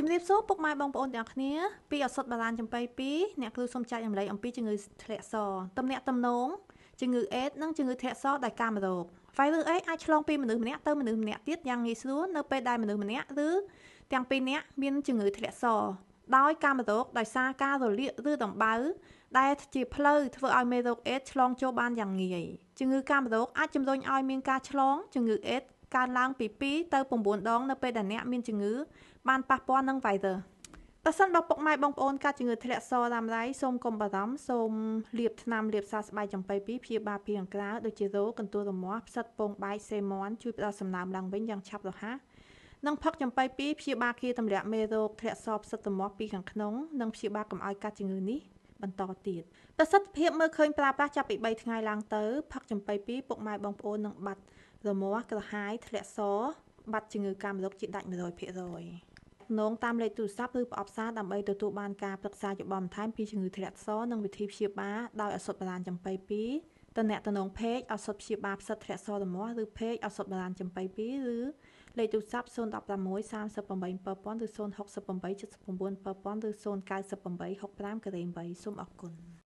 ជំរាបសួរពុកម៉ែបងប្អូនទាំងគ្នាពីឱសថបុរាណចំប៉ី2អ្នកគ្រូសូមចែករំលែកអំពីជំងឺធ្លាក់សទំនាក់ទំនងជំងឺអេដនិងជំងឺធ្លាក់សដោយកាមរោគវីរុសអេដអាចឆ្លងពីមនុស្សម្នាក់ទៅមនុស្សម្នាក់ទៀតយ៉ាងងាយស្រួលនៅពេលដែលមនុស្សម្នាក់ឬទាំងពីរនាក់មានជំងឺធ្លាក់សដោយកាមរោគដោយសារការរលាកឬដំបៅដែលជាផ្លូវធ្វើឲ្យមេរោគអេដឆ្លងចូលបានយ៉ាងងាយជំងឺកាមរោគអាចជំរុញឲ្យមានការឆ្លងជំងឺអេដកើនឡើងពី2ទៅ9ដងនៅពេលដែលអ្នកមានជំងឺបានប៉ះពាល់នឹងវីរុសប្រសិនបើពុកម៉ែបងប្អូនកើតជំងឺធ្លាក់សរ៉ាំរ៉ៃសូមកុំបារម្ភសូមលាបថ្នាំលាបសះស្បែកចំប៉ីពីព្យាបាលពីខាងក្រៅដូចជារោគកន្ទួលរមាស់ផ្សិតពងបែកសេមាន់ជួយផ្ដល់សំណើមឡើងវិញយ៉ាងឆាប់រហ័សនិងផឹកចំប៉ីពីព្យាបាលគ្រាទម្លាក់មេរោគធ្លាក់សផ្សិតរមាស់ពីខាងក្នុងនិងព្យាបាលកុំឲ្យកាត់ជំងឺនេះបន្តទៀតប្រសិទ្ធភាពមើលឃើញប្រើប្រាស់ចាប់ពី3ថ្ងៃឡើងទៅផឹកចំប៉ីពីពុកម៉ែបងប្អូននឹងបាត់រមាស់ក្រហាយធ្លាក់សបាត់ជំងឺកាមរោគជាដាច់100%នងតាមលេខទូរស័ព្ទឬប្រអប់សារដើម្បីទទួលបានការប្រឹក្សាយោបល់បន្ថែមពីជំងឺធ្លាក់សនិងវិធីព្យាបាលដោយឱសថបុរាណចំប៉ី2តំណងផេកឱសថព្យាបាលផ្សិតធ្លាក់សរមាស់ឬផេកឱសថបុរាណចំប៉ី2ឬលេខទូរស័ព្ទ016 38 7000ឬ068 79 7000ឬ098 65 8សូមអរគុណ។